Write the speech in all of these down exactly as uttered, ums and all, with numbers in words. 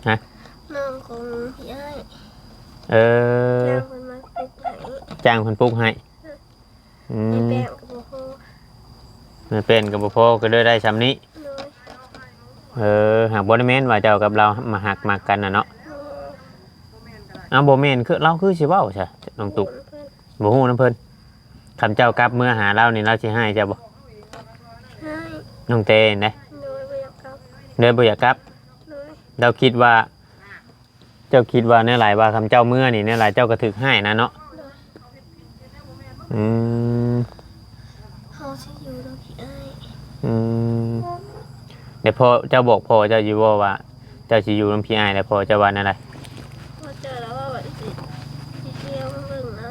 ฮะ น้องของพี่อ้าย เออ จ้างเพิ่นมาปลูกให้ จ้างเพิ่นปลูกให้ อื แม่ ม แป้งก็บ่พอ แม่แป้นก็บ่พอก็เลยได้ส่ำนี้ โดย เออ หากบ่ได้แม่นว่าเจ้ากับเรามาฮักมักกันน่ะเนาะ โดย อ้าว บ่แม่น คือ เราคือสิเว้าซะ น้องตุ๊ก เพิ่น บ่ฮู้นำเพิ่น คันเจ้ากลับเมือหาเรานี่ เราสิให้เจ้าบ่ ให้ น้องเต้เด้ โดยบ่อยากกลับ เด้บ่อยากกลับ โดย เราคิดว่า เจ้าคิดว่าแนวใด ว่าคันเจ้าเมือนี่ แนวใด เจ้าก็ถูกให้นะเนาะ โดย อืม เขาสิอยู่นำพี่อ้าย อืม เดี๋ยวพ่อเจ้าบอกพ่อเจ้าอยู่บ่ว่า เจ้าสิอยู่นำพี่อ้าย แล้วพ่อเจ้าว่าแนวใด พอเจอแล้วว่าแบบสิสิเที่ยวมาเบิ่งเอา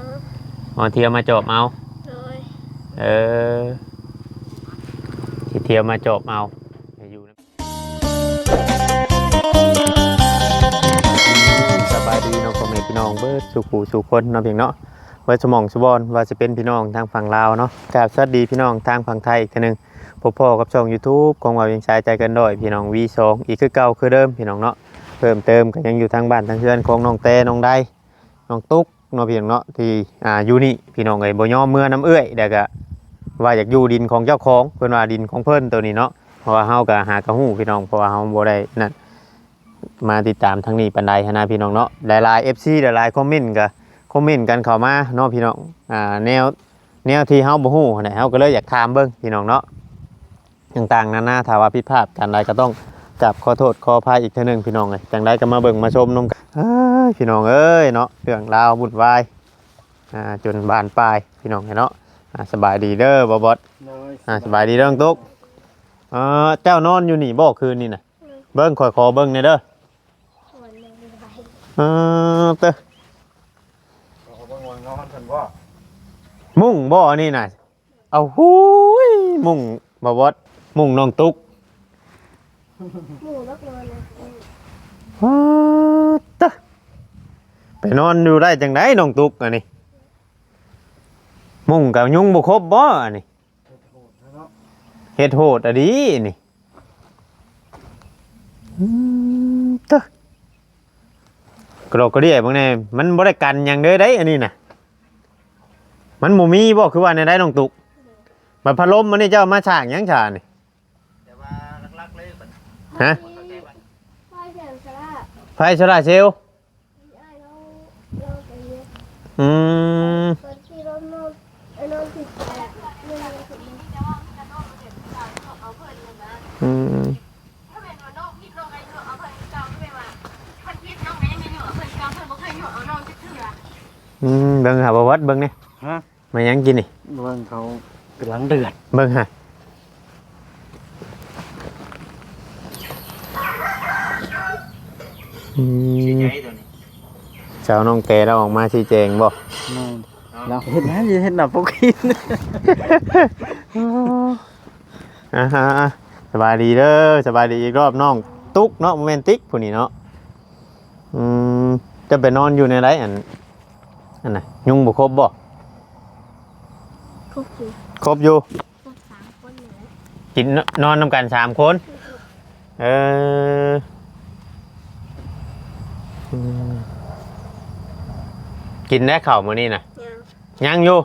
อ๋อ เที่ยวมาจอบเอา โดย เออ สิเที่ยวมาจอบเอา อยู่ สบายดีเนาะ พ่อแม่พี่น้องเบิดสู่ผู้สู่คนเนาะ เพียงเนาะ เบิดสมองสุบอน ว่าสิเป็นพี่น้องทางฝั่งลาวเนาะ กราบสวัสดีพี่น้องทางฝั่งไทยอีกเทื่อหนึ่ง พบพ้อกับช่อง YouTube ของบ่าวเวียงสายใจเกินร้อย พี่น้อง วีสอง อีกคือเก่าคือเดิม พี่น้องเนาะ เพิ่มเติมก็ยังอยู่ทางบ้านทางเฮือนของน้องแต้ น้องได น้องตุ๊กเนาะ พี่น้องเนาะ ที่ อ่า อยู่นี่ พี่น้องเอ้ย บ่ยอมเมือนำเอื้อย แล้วก็ว่าอยากอยู่ดินของเจ้าของ เพิ่นว่าดินของเพิ่นตัวนี้เนาะ เพราะว่าเฮาก็หากะฮู้ พี่น้อง เพราะว่าเฮาบ่ได้นั่น มาติดตามทางนี้ปานใดหั้นนะ พี่น้องเนาะ หลายๆ เอฟซี หลายๆ คอมเมนต์ก็คอมเมนต์กันเข้ามาเนาะ พี่น้อง อ่า แนว แนวที่เฮาบ่ฮู้หั้นแหละ เฮาก็เลยอยากถามเบิ่ง พี่น้องเนาะ ต่างๆ นานา ถ้าว่าผิดพลาดกันใดก็ต้องกราบขอโทษขออภัยอีกเทื่อหนึ่ง พี่น้องเอ้ย จังใดก็มาเบิ่งมาชมนำกัน เอ้ย พี่น้องเอ้ยเนาะ เรื่องราววุ่นวาย อ่า จนบานปลาย พี่น้องเอ้ยเนาะ อ่า สบายดีเด้อ บ่าวบอส โดย อ่า สบายดีเด้อ น้องตุ๊ก เออ เจ้านอนอยู่นี่บ่คืนนี่น่ะ เบิ่ง ข่อยขอเบิ่งแหน่เด้อ วันหนึ่งไป เออ เตอ เขาเบิ่งวันนอนเพิ่นบ่ มุ้งบ่อันนี้น่ะ เอาหูย มุ้ง บ่าวบอส มุ้งน้องตุ๊ก หมู่นกนอนนะ ว้า เตอ ไปนอนอยู่ได้จังใดน้องตุ๊กอันนี้ มุ้งกับยุงบ่ครบบ่อันนี้ เนาะ เฮ็ดโหดอะดีนี่ อืม เตอะ กระดอกกระเดี่ยเบิ่งแหน่ มันบ่ได้กันหยังเด้อ ได้อันนี้น่ะ มันบ่มีบ่ คือว่าแนวใดน้องตุ๊ก บัดพัดลมอันนี้เจ้ามาสร้างหยังซะนี่ แต่ว่าหลักๆเลยบัด ฮะ ไฟแสงสละ ไฟโซลาร์เซลล์ ไอ้เราเราไปเรียน อืม ตอนที่เรานอนไอ้นอนติดแอร์ไม่นอนติด อืม อืม เบิ่งหาบ่วัดเบิ่งนี่ ฮะ มาหยังกินนี่ เบิ่งเขากำลังเดือด เบิ่งหา อืม ชี้ใหญ่ตัวนี้ เจ้าน้องแกเราออกมาชี้แจงบ่ แม่นเราเห็นไหมเห็นหน้าพวกกิน อ่าฮะ สบายดีเด้อ สบายดีอีกรอบน้องตุ๊กเนาะ โมเมนติกผู้นี้เนาะ อืม จะไปนอนอยู่ในไรอัน อันน่ะ ยุงบ่ครบบ่ ครบอยู่ ครบอยู่ ครบสามคนเลย กินนอนนำกันสามคน เออ อืม กินได้ข้าวมื้อนี้น่ะ ยัง ยังอยู่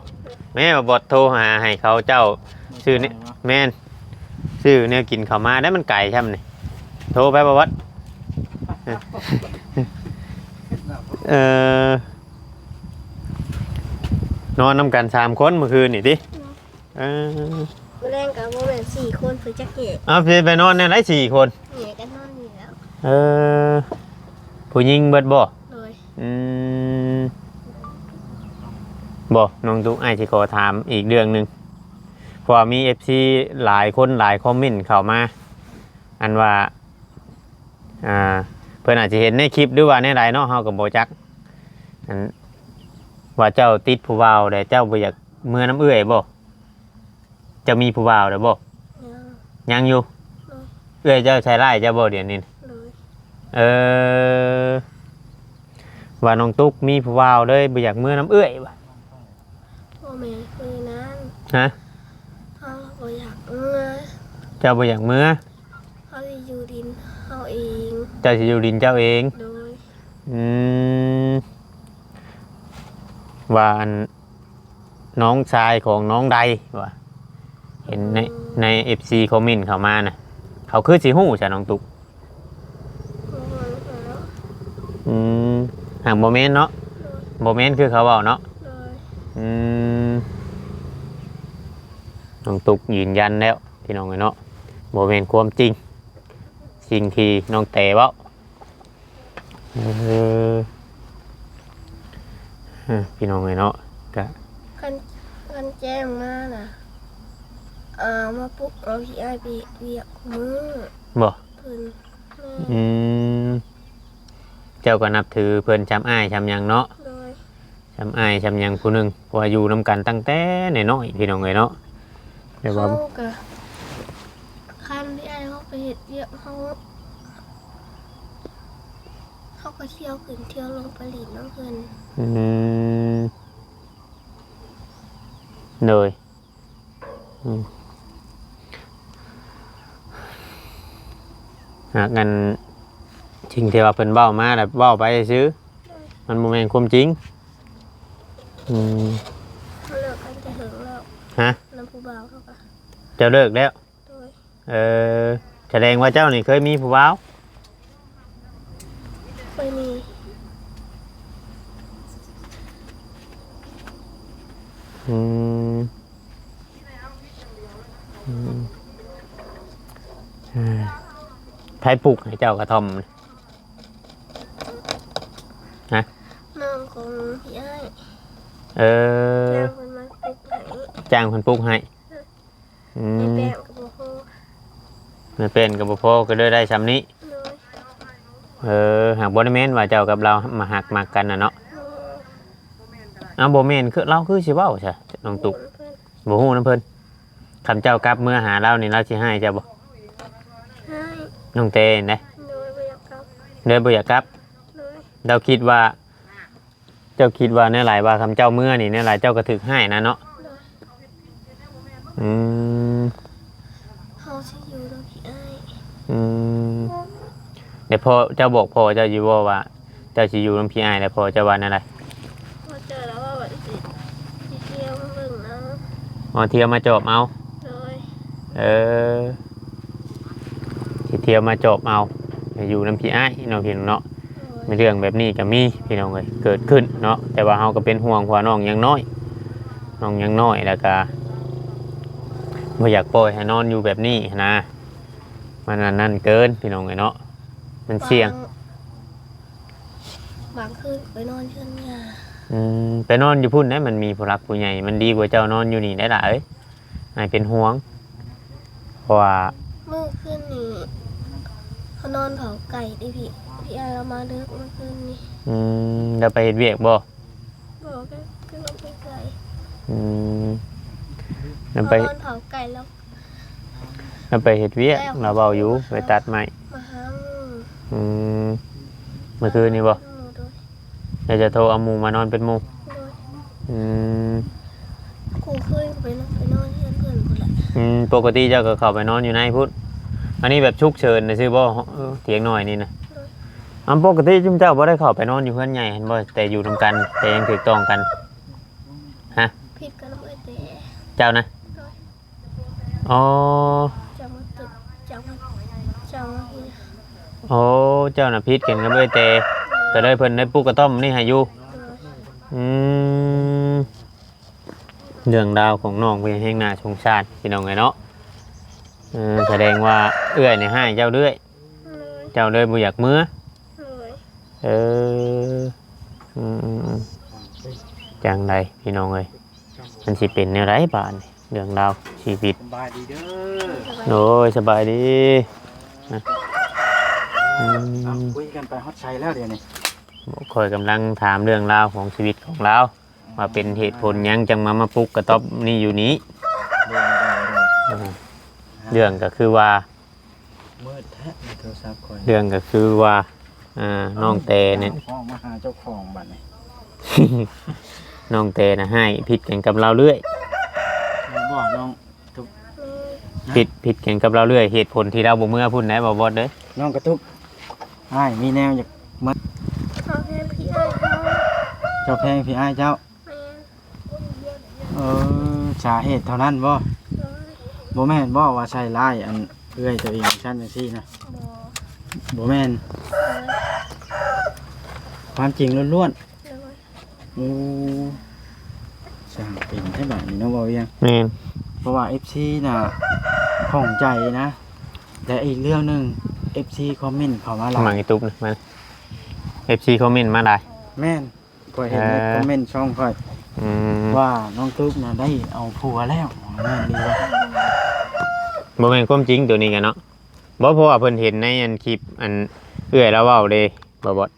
แม่บ่าวบอสโทรหาให้เขาเจ้าซื้อนี่ แม่น ซื้อแนวกินเข้ามาได้ มันไกลช่ำนี่ โทรไปบ่าวบอส เออ นอนนำกันสามคนเมื่อคืนนี่ติ เออ มื้อแรงกับโมเมนสี่คนเพื่อจะเกะ เอาไป ไปนอนแนวใดสี่คน เนี่ยก็นอนอยู่แล้ว เออ ผู้หญิงเบิดบ่ โดย อืม บ่ น้องตุ๊ก อ้ายสิขอถามอีกเรื่องหนึ่ง เพราะว่ามีเอฟซีหลายคนหลายคอมเมนต์เข้ามา อันว่า อ่า เพิ่นอาจจะเห็นในคลิปหรือว่าแนวใดเนาะ เฮาก็บ่จัก อัน ว่าเจ้าติดผู้บ่าว แต่เจ้าบ่อยากเมือนำเอื้อยบ่ เจ้ามีผู้บ่าวแล้วบ่ ยัง ยังอยู่ โดย เอื้อยเจ้าใส่ร้ายเจ้าบ่เดี๋ยวนี้น่ะ โดย เออ ว่าน้องตุ๊กมีผู้บ่าวเลยบ่อยากเมือนำเอื้อยว่ะ พ่อแม่คือนั้น ฮะ เขาบ่อยากเมือ เจ้าบ่อยากเมือ เขาสิอยู่ดินเขา เอง เจ้าสิอยู่ดินเจ้าเอง โดย อืม ว่าอัน น้องชายของน้องใดว่า เห็นใน อืม ใน เอฟซี คอมเมนต์เข้ามาน่ะ เขาคือสิฮู้จ้ะน้องตุ๊ก บ่ฮู้แล้ว อืม หากบ่แม่นเนาะ โดย บ่แม่นคือเขาเว้าเนาะ โดย อืม น้องตุ๊กยืนยันแล้วพี่น้องเอ้ยเนาะ บ่แม่นความจริง สิ่งที่น้องแต่เว้า เออ เออ พี่น้องเอ้ยเนาะ กะ คัน คันแจ้งมาน่ะ อ่า มาปลุกเอาพี่อ้ายไปเฮ็ดเวียกมื้อ บ่ เพิ่น แม่น อืม เจ้าก็นับถือเพิ่นช่ำอ้ายช่ำหยังเนาะ โดย ช่ำอ้ายช่ำหยังผู้หนึ่ง เพราะว่าอยู่นำกันตั้งแต่น้อยๆ พี่น้องเอ้ยเนาะ แต่ว่า เฮาก็ คันพี่อ้ายเฮาไปเฮ็ดเวียก เฮา เฮาก็เที่ยวขึ้นเที่ยวลงไปหลิ้นนำเพิ่น อืม โดย อืม หากอัน สิ่งที่ว่าเพิ่นเว้ามาน่ะ เว้าไปซื่อ มันบ่แม่นความจริง อืม เฮาเลิกกันแต่เหิงแล้ว ฮะ นำผู้บ่าวเฮาก็ เจ้าเลิกแล้ว โดย เออ แสดงว่าเจ้านี่เคยมีผู้บ่าว เคยมี อืม อืม อ่า ไผปลูกให้เจ้ากระท่อม ฮะ น้องของพี่อ้าย เออ จ้างเพิ่นมาปลูกให้ จ้างเพิ่นปลูกให้ อืม แม่แป้งก็บ่พอ แม่แป้งก็บ่พอ ก็เลยได้ส่ำนี้ โดย เออ หากบ่ได้แม่นว่าเจ้ากับลาวมาฮักมักกันน่ะเนาะ โดย เอ้า บ่แม่น คือ ลาวคือสิเว้าซะน้องตุ๊ก บ่ฮู้นำเพิ่น บ่ฮู้นำเพิ่น คันเจ้ากลับเมือหาลาวนี่ ลาวสิให้เจ้าบ่ ให้ น้องแต่เด้ โดย บ่อยากกลับ โดย บ่อยากกลับ โดย ลาวคิดว่า เจ้าคิดว่าแนวใด ว่าคันเจ้าเมือนี่ แนวใด เจ้าก็ถูกให้นะเนาะ โดย อืม เฮาสิอยู่นำพี่อ้าย อืม เดี๋ยวพ่อเจ้าบอกพ่อเจ้าอยู่บ่ว่า เจ้าสิอยู่นำพี่อ้าย แล้วพ่อเจ้าว่าแนวใด พ่อเจ้าแล้วว่าสิ สิเที่ยวมาเบิ่งเอา อ๋อ เที่ยวมาจอบเอา โดย เออ สิเที่ยวมาจอบเอา อยู่นำพี่อ้ายเนาะพี่น้องเนาะ โดย มีเรื่องแบบนี้ก็มีพี่น้องเอ้ย เกิดขึ้นเนาะ แต่ว่าเฮาก็เป็นห่วง เพราะว่าน้องยังน้อย น้องยังน้อย แล้วก็บ่อยากปล่อยให้นอนอยู่แบบนี้หั้นนะ มันอันนั้นเกินพี่น้องเอ้ยเนาะ มันเสี่ยง บาง บางคืนไปนอนเฮือนย่า อืม ไปนอนอยู่พุ้นได้ มันมีผู้หลักผู้ใหญ่ มันดีกว่าเจ้านอนอยู่นี่ได้ล่ะเอ้ย อ้ายเป็นห่วง เพราะว่า มื้อคืนนี้เขานอนเผาไก่เด้พี่ พี่อ้ายเอามาเลิกมื้อคืนนี้ อืม แล้วไปเฮ็ดเวียกบ่ บ่ ก็ ก็ลงไปไกล อืม แล้วไป เขานอนเผาไก่แล้ว แล้วไปเฮ็ดเวียก แล้ว ลาวเว้าอยู่ ไปตัดไม้ มาหาหมู่ อืม เมื่อคืนนี้บ่ หมู่โดย แล้วจะโทรเอาหมู่มานอนเป็นหมู่ โดย อืม กูเคยไปนอน ไปนอนเฮือนเพิ่นพู้นแหละ อืม ปกติเจ้าก็เข้าไปนอนอยู่ในพุ้น อันนี้แบบฉุกเฉินน่ะซื่อบ่ เออ เถียงน้อยนี่นะ โดย อันปกติจุมเจ้าบ่ได้เข้าไปนอนอยู่เฮือนใหญ่หั้นบ่ แต่อยู่นำกัน แต่ยังถูกต้องกัน ฮะ ผิดกันเบิดแต่ เจ้านะ โดย อ๋อ เจ้ามาตึก เจ้ามา เจ้ามาเฮือน โอ้ เจ้าน่ะผิดกันกับเอื้อยแต่ ก็เลยเพิ่นได้ปลูกกระต๊อบนี่ให้อยู่ โดย อืม เรื่องราวของน้องเพิ่นแฮงน่าสงสารพี่น้องเอ้ยเนาะ เออ แสดงว่าเอื้อยนี่ฮ้ายเจ้าเรื่อย โดย เจ้าเลยบ่อยากเมือ โดย เออ อืมๆๆ จั่งใดพี่น้องเอ้ย มันสิเป็นแนวใดบาดนี้ เรื่องราวชีวิต สบายดีเด้อ โดย สบายดี นะ อืม เอาคุยกันไปฮอดไสแล้วเดี๋ยวนี้ ข้อยกำลังถามเรื่องราวของชีวิตของลาว ว่าเป็นเหตุผลหยังจั่งมา มาปลูกกระต๊อบนี่อยู่นี้ โดย โดย โดย อ่า เรื่องก็คือว่า มืดแท้ในโทรศัพท์ข้อย เรื่องก็คือว่า อ่า น้องแต่เนี่ย ห้องมาหาเจ้าของบัดนี้ น้องแต่น่ะฮ้ายผิดกันกับลาวเรื่อย บ่น้องตุ๊ก ผิด ผิดกันกับลาวเรื่อย เหตุผลที่ลาวบ่เมือพุ้นได้บ่บอสเด้อ น้องกระตุก อ้ายมีแนวอยากมา เขาแค่พี่อ้ายเขา เจ้าแพงพี่อ้ายเจ้า แม่น เออ สาเหตุเท่านั้นบ่ โดย บ่แม่นบ่ว่าใส่ร้ายอันเอื้อยตัวเองซั่นจังซี่นะ บ่ บ่แม่น โดย ความจริงล้วน โดย ๆโอ้ ช่างเป็นแท้บาดนี้เนาะบ่าวเวียง แม่น เพราะว่า เอฟซี น่ะข้องใจนะ และอีกเรื่องหนึ่ง เอฟซี คอมเมนต์เข้ามาหลา หมาย ยตุ๊บนะมัน เอฟซี คอมเมนต์มาได้ แม่นข่อยเห็นใน เออ คอมเมนต์ช่องข่อย อืม ว่าน้องตุ๊กนะได้เอาผัวแล้วแม่นดีวะ บ่แม่นความจริงตัวนี้กันเนาะ บ่ เพราะว่าเพิ่นเห็นในอันคลิปอันเอื้อยแล้วเว้าเด้บ่บอด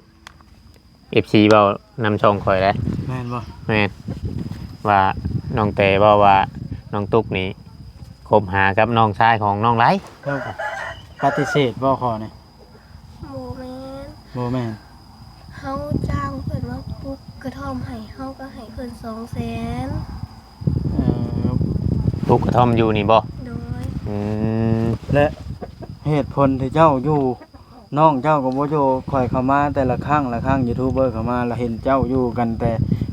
เอฟซี เว้านำช่องข่อยได้ แม่นบ่ แม่น ว่าน้องแต่เว้าว่าน้องตุ๊กนี่คบหากับน้องชายของน้องไล เจ้าปฏิเสธบ่ข้อนี้ บ่แม่น บ่แม่น เฮาจ้างเพิ่นมาปลูกกระท่อมให้เฮาก็ให้เพิ่นสองแสน เอ่อ ปลูกกระท่อมอยู่นี่บ่ โดย อืม และเหตุผลที่เจ้าอยู่น้องเจ้าก็บ่อยู่ ข่อยเข้ามาแต่ละครั้งละครั้ง ยูทูบเบอร์เข้ามาละเห็นเจ้าอยู่กันแต่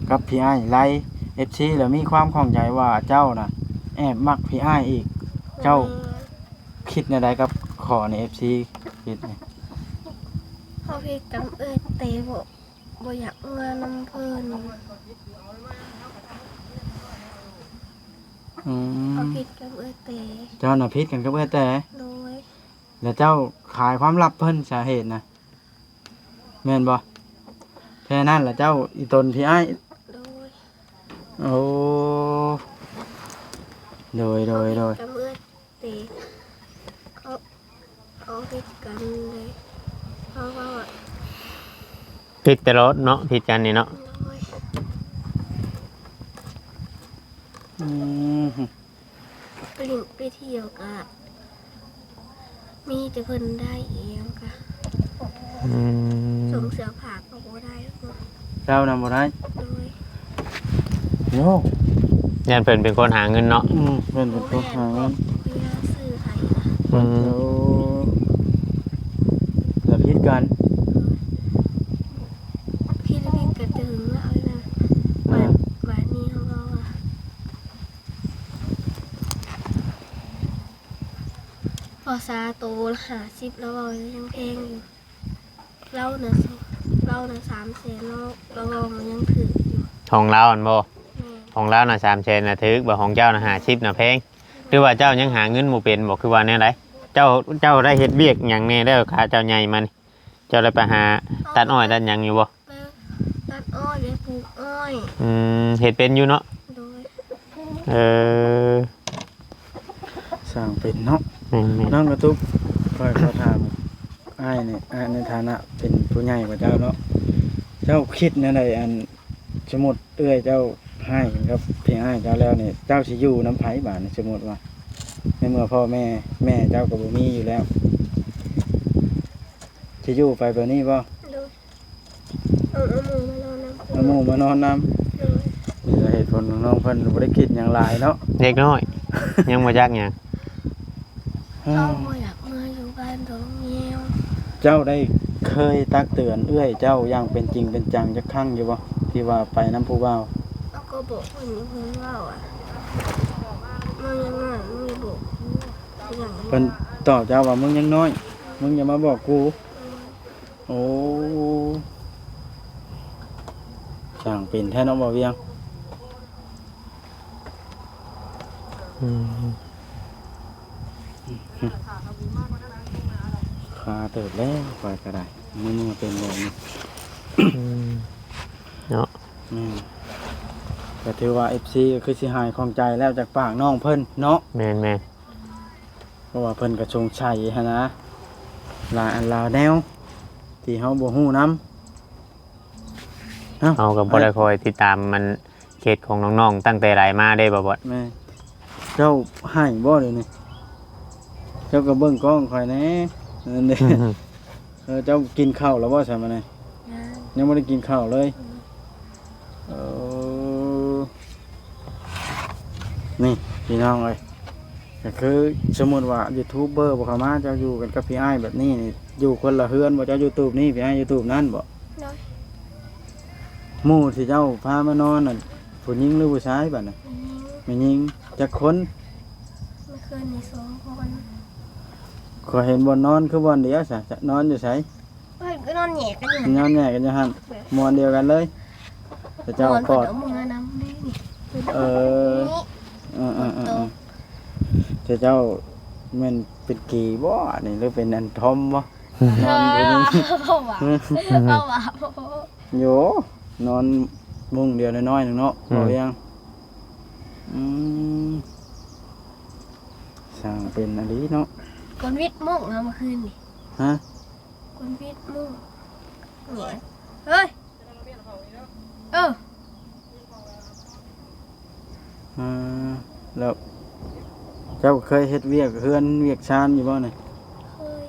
กับพี่อ้ายไล เอฟซี แล้วมีความข้องใจว่าเจ้าน่ะแอบมักพี่อ้ายอีก เจ้า คิดแนวใดกับข้อนี้ เอฟซี คิดนี่ เขาผิดกับเอื้อยแต่บ่บ่อยากเมื่อนำเพิ่น อื เขา ม ผิดกับเอื้อยแต่ เจ้าน่ะผิดกันกับเอื้อยแต่ โดย แล้วเจ้าขายความลับเพิ่นสาเหตุนะแม่นบ่แค่นั้นละเจ้าอีตนพี่อ้าย โดย โอ้โดยโดยโดย กับเอื้อยแต่เขาเขาผิดกันเลยเพราะว่า ผิดตลอดเนาะ ผิดกันนี่เนาะ โดย อืม ไปเล่นไปเที่ยวกะมีแต่เพิ่นได้เองกะ อืม ส่งเสื้อผ้าก็บ่ได้ เจ้านำบ่ได้ โดย โอ้ ย่านเพิ่นเป็นคนหาเงินเนาะ อืมเพิ่นเป็นคนหาเงิน เพื่อซื้อให้ อืม โอ้แล้วผิดกัน พี่พี่กระตึงแล้วเอาละบาทบาทนี้เขาบอกว่าพอซาโตละห้าสิบแล้วเรายังแพงอยู่เล่าเนื้อเล่าเนื้อสามแสนแล้วเราลองมันยังถืออยู่ ของลาวอันบ่ แม่ ของลาวน่ะสามแสนน่ะถืก บ่ ของเจ้าน่ะห้าสิบน่ะแพง หรือว่าเจ้ายังหาเงินบ่เป็นบ่ คือว่าแนวใด เจ้า เจ้าได้เฮ็ดเวียกหยังแน่แล้วค่าเจ้าใหญ่มานี่ เจ้าได้ไปหาตัดอ้อยตัดหยังอยู่บ่ ไปตัดอ้อยไปปลูกอ้อย อืม เฮ็ดเป็นอยู่เนาะ โดย เออ สร้างเป็นเนาะ แม่นๆ น้องกระตุกคอยขอถามอ้ายนี่อ้ายในฐานะเป็นผู้ใหญ่กว่าเจ้าเนาะ เจ้าคิดแนวใดอันสมมุติเอื้อยเจ้าให้กับพี่อ้ายเจ้าแล้วนี่ เจ้าสิอยู่นำไผบาดนี้ สมมุติว่า ในเมื่อพ่อแม่ แม่เจ้าก็บ่มีอยู่แล้ว สิอยู่ไปแบบนี้บ่ โดยเอาเอาหมูมานอนนำ เอาหมู่มานอนนำ โดย นี่ก็เหตุผลของน้องเพิ่นบ่ได้คิดหยังหลายเนาะ เด็กน้อย ยังบ่จักหยัง เขาบ่อยากมาอยู่บ้านดอกแมว เจ้าได้เคยตักเตือนเอื้อยเจ้าอย่างเป็นจริงเป็นจังจักครั้งอยู่บ่ ที่ว่าไปนำผู้บ่าว เขาก็บอกเพิ่นอยู่เพิ่นเว้าอ่ะมันยังน้อยมันยังบอกกูอย่าง เพิ่นตอบเจ้าว่า มึงยังน้อย มึงอย่ามาบอกกู โอ้ ช่างเป็นแท้เนาะบ่าวเวียง อืม คาเติบแล้วข้อยก็ได้ มึงมาเป็นแบบนี้ อืม เนาะ แม่นก็ถือว่า เอฟซี ก็คือสิหายข้องใจแล้วจากปากน้องเพิ่นเนาะ แม่นแม่น เพราะว่าเพิ่นก็สงสัยหั้นนะ หลายอันหลายแนว ที่เฮาบ่ฮู้นำ เฮาก็บ่ได้คอยติดตามมันเคสของน้องๆตั้งแต่ใดมาเด้บ่บอด แม่น เจ้าให้บ่เดี๋ยวนี้ เจ้าก็เบิ่งกล้องข้อยแหน่ นั่นเด้ เออ เจ้ากินข้าวแล้วบ่ซั่นมื้อนี้ งาน ยังบ่ได้กินข้าวเลย อืม เออ นี่พี่น้องเอ้ย ก็คือสมมุติว่ายูทูบเบอร์บ่เข้ามา เจ้าอยู่กันกับพี่อ้ายแบบนี้นี่ อยู่คนละเฮือนบ่ เจ้าอยู่ตูบนี้ พี่อ้ายอยู่ตูบนั้นบ่ โดย หมู่ที่เจ้าพามานอนน่ะ ผู้หญิงหรือผู้ชายบัดน่ะ แม่นยิง แม่นยิง จักคน เมื่อคืนนี้สองคน ข้อยเห็นบ่อนนอนคือบ่อนเดียวซะ นอนอยู่ไส เพิ่นก็นอนแยกกันอยู่หั่น นอนแยกกันอยู่หั่น ม่วนเดียวกันเลย แต่เจ้า ม่วน ปอด เพิ่นเอามือนำเด้นี่ เออ นี่ เออๆๆๆ แต่เจ้าแม่นเป็นเกย์บ่ อันนี้ หรือเป็นอันทอมบ่ นอนอยู่นี่ เออ เอาว่ะ เอาว่ะ โย นอนมุ้งเดียวน้อยๆหนึ่งเนาะ อืม เว้าเรื่อง อืม ช่างเป็นอันนี้เนาะ คนวิดมุ้งเอาเมื่อคืนนี่ ฮะ คนวิดมุ้ง เนี่ย เฮ้ย เออ อ่า แล้วเจ้าเคยเฮ็ดเวียกเฮือนเวียกชานอยู่บ่นี่ เคย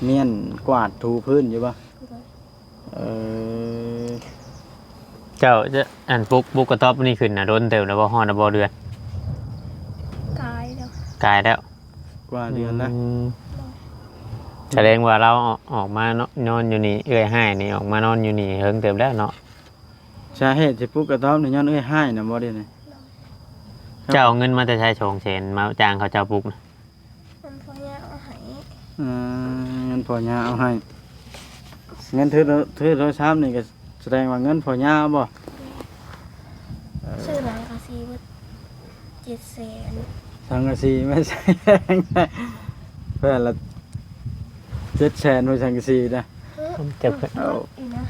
เมี้ยนกวาดถูพื้นอยู่บ่ เคย เออ เจ้าจะ อันปลุก ปลุกกระต๊อบนี่ขึ้นน่ะ โดนเติบแล้วบ่ ฮอดแล้วบ่เดือน กายแล้ว กายแล้ว กว่าเดือนแล้ว อืม แสดงว่าเราออก ออกมาเนาะ นอนอยู่นี่ เอื้อยฮ้ายนี่ออกมานอนอยู่นี่เฮิงเติบแล้วเนาะ สาเหตุที่ปลุกกระต๊อบนี่ย้อนเอื้อยฮ้ายน่ะบ่เด้นี่ เจ้าเอาเงินมาแต่ไส สองแสน มาจ้างเขาเจ้าปลุกน่ะ มันพ่อย่าเอาให้ อ่า เงินพ่อย่าเอาให้ เงินถือโทร ถือโทรศัพท์นี่ก็แสดงว่าเงินพ่อย่าบ่ เออ ซื้อหลังกะซีเบิดเจ็ดแสน สังกะสีมาใส่แผ่นละเจ็ดแสน ว่าสังกะสีนะ เฮ้อ เจ็ดแสน เอา อีกนะ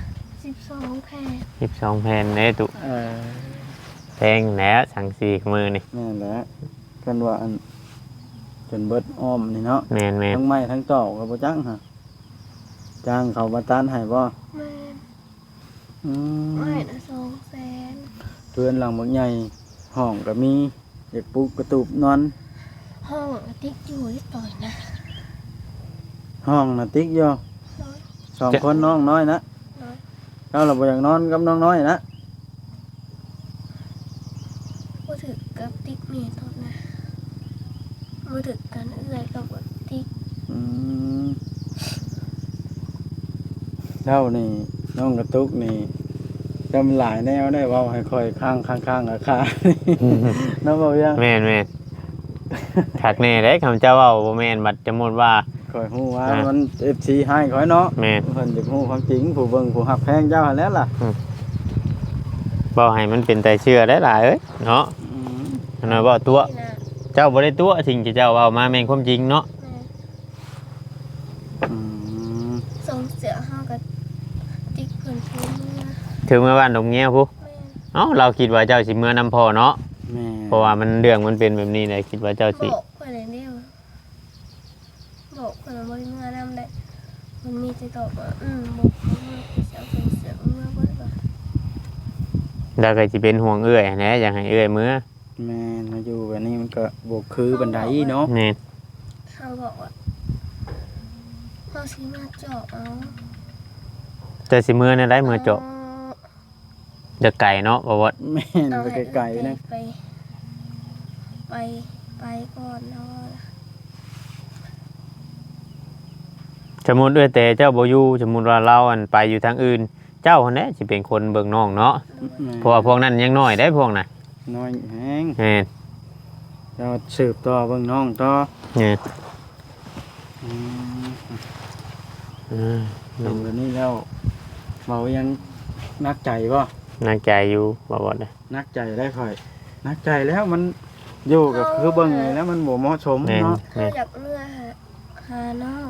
สิบสองแผ่น สิบสองแผ่นเด้ตุ เออ แพงแล้วสังกะสีมื้อนี่ แม่นแล้ว กันว่าอัน จนเบิดอ้อมนี่เนาะ แม่นๆ ทั้งไม้ทั้งตอกก็บ่จักฮะ จ้างเขามาตัดให้บ่ แม่น อืม ไม้ละสองแสน เฮือนหลังบักใหญ่ ห้องก็มี อยากปลูกกระตูบนอน ห้องติดอยู่ที่ต่อยนะ ห้องน่ะติดอยู่ โดย สองคนน้องน้อยนะ โดย เจ้าละบ่อยากนอนกับน้องน้อยนะ บ่ถือกับติ๊กนี่ตอนนะ บ่ถือกันเอื้อยกับติ๊ก อืม เจ้านี่น้องกระตุกนี่ จำหลายแนวได้เว้าให้ข้อยค้างๆๆๆ เนาะ บ่าวเวียง แม่นๆ คักแน่เด้ คำเจ้าเว้าบ่แม่น บัดสมมุติว่า ข้อยฮู้ว่า อ่ะ มัน เอฟซี ให้ข้อยเนาะ แม่น เพิ่นอยากฮู้ความจริง ผู้เบิ่งผู้ฮักแพงเจ้าหั้นแหละล่ะ อืม เว้าให้มันเป็นตาเชื่อได้หลายเอ้ยเนาะ อืม อันนั้นเว้าตั๋ว นี่นะ เจ้าบ่ได้ตั๋ว สิ่งที่เจ้าเว้ามาแม่นความจริงเนาะ แม่น อืม ส่งเสื้อเฮาก็ติ๊กเพิ่นถือเมือ ถือเมือบ้านดงเงี้ยวพุ้น แม่น เอ้า เราคิดว่าเจ้าสิเมือนำพ่อเนาะ แม่น เพราะว่ามัน เรื่องมันเป็นแบบนี้แหละ คิดว่าเจ้าสิ บอกเพิ่นเด้อ บอกเพิ่นว่าบ่ได้เมือนำได้ เพิ่นมีแต่ตอบว่า อืม บ่ บ่เมือ สิเอาส่งเสื้อเมือเบิดว่า แล้วก็สิเป็นห่วงเอื้อยหั้นแหละ อยากให้เอื้อยเมือ แม่น มาอยู่แบบนี้มันก็บ่คือปานใดเนาะ แม่น เฮาบอกว่า เฮาสิมาเจาะเอา แต่สิเมือแนวใด เมือเจาะ เอ่อ จะไกลเนาะ บ่าวบอส แม่น เอา ไปไกลๆนะ ไป ไป ไปก่อนเนาะ สมมุติเอื้อยแต่เจ้าบ่อยู่ สมมุติว่าลาวอันไปอยู่ทางอื่น เจ้าหั้นแหละสิเป็นคนเบิ่งน้องเนาะ แม่น เพราะว่าพวกนั้นยังน้อยเด้พวกน่ะ น้อยแฮง แม่น เจ้าสืบต่อเบิ่งน้องต่อ แม่น อืม อืม เป็นแบบนี้แล้ว เว้ายังหนักใจบ่ หนักใจอยู่ บ่าวบอสเด้อ หนักใจได้ข้อย หนักใจแล้ว มันอยู่ก็คือเบิ่งนี่แล้วมันบ่เหมาะสม แม่น เนาะ แม่น อยากเมือหา หาน้อง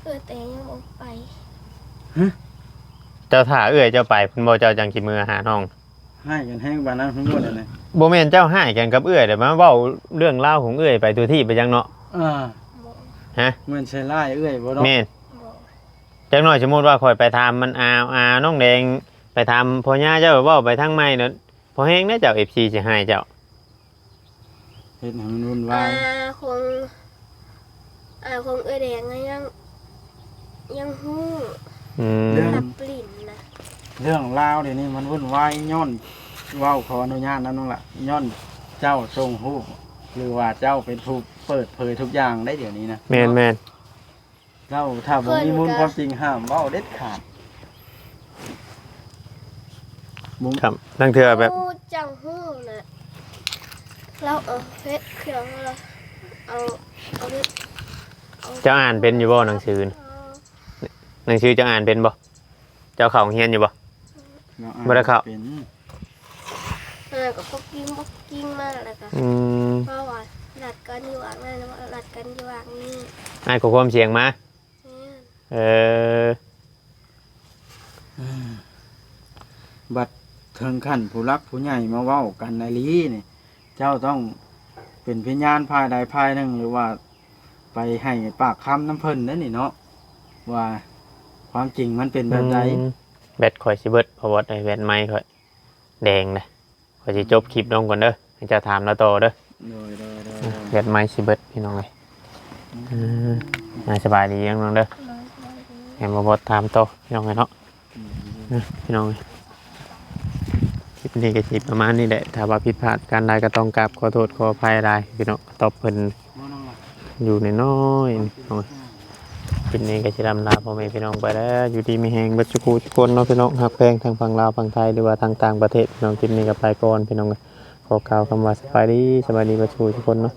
เออ แต่ยังบ่ไป ฮะ เจ้าถ้าเอื้อยเจ้าไปพุ้นบ่ เจ้าจั่งสิเมือหาน้อง ฮ้ายกันแฮงปานนั้นพุ้นบ่ นั่นน่ะ บ่แม่นเจ้าฮ้ายกันกับเอื้อย แล้วมาเว้าเรื่องราวของเอื้อยไปทั่วทีปไปจั่งเนาะ อ่า บ่ ฮะ เหมือนใส่ร้ายเอื้อยบ่เนาะ แม่น บ่ จักหน่อยสมมุติว่าข้อยไปถามมัน อา อาน้องแดง ไปถามพ่อย่าเจ้า เว้าไปทางใหม่เนาะ พอแฮงเด้อเจ้า เอฟซี สิฮ้ายเจ้า เฮ็ดให้มันวุ่นวาย อาของ อาของเอื้อยแดงอะยัง ยังฮู้ อืม เรื่อง ตับปลิ้นนะ เรื่องราวเดี๋ยวนี้มันวุ่นวายย้อน เว้าขออนุญาตนำน้องละ ย้อน เจ้าส่งรูป หรือว่าเจ้าเป็นผู้เปิดเผยทุกอย่างได้เดี๋ยวนี้นะ แม่นแม่น เจ้าถ้าบ่มีมูลความจริงห้ามเว้าเด็ดขาดบ่ ครับนั่นคือแบบ ผู้จังหู้นะเราเอาเฮ็ดเครื่องเราเอาเอาเฮ็ด เจ้าอ่านเป็นอยู่บ่หนังสือน่ะ หนังสือเจ้าอ่านเป็นบ่ เจ้าเข้าโรงเรียนอยู่บ่ เราอ่าน บ่ได้เข้า เป็น เออกับพวกกิ้งพวกกิ้งมากเลยค่ะ อืม เพราะว่าหลัดกันอยู่อ่างนั่นหลัดกันอยู่อ่างนี่ อ้ายขอความเสียงมา เนี่ย เออ บัดถึงขั้นผู้หลักผู้ใหญ่มาเว้ากันในลีนี่ เจ้าต้องเป็นพยานฝ่ายใดฝ่ายหนึ่ง หรือว่าไปให้ปากคำนำเพิ่นนั่นนี่เนาะ ว่าความจริงมันเป็นแบบใด อืม แบตข่อยสิเบิด เพราะว่าไอ้แบตไม้ข่อยแดงนะ ข่อยสิจบคลิปลงก่อนเด้อ ให้เจ้าถามแล้วต่อเด้อ โดยโดยโดย แบตไม้สิเบิดพี่น้องเอ้ย อืม อ่า สบายดีน้องเด้อ ให้มาบอสถามต่อพี่น้องเอ้ยเนาะ อืม พี่น้องเอ้ย คลิปนี้ก็สิประมาณนี้แหละ ถ้าว่าผิดพลาดการใดก็ต้องกราบขอโทษขออภัยหลายพี่น้อง ตอบเพิ่นอยู่น้อยๆนี่พี่น้องเอ้ย คลิปนี้ก็สิลำลาพ่อแม่พี่น้องไปแล้ว อยู่ดีมีแฮงเบิดสุขุทุกคนเนาะพี่น้อง ฮักแพงทางฝั่งลาวฝั่งไทย หรือว่าทางต่างประเทศพี่น้อง คลิปนี้ก็ไปก่อนพี่น้อง ขอกล่าวคำว่าสบายดี สบายดีเบิดสุขุทุกคนเนาะ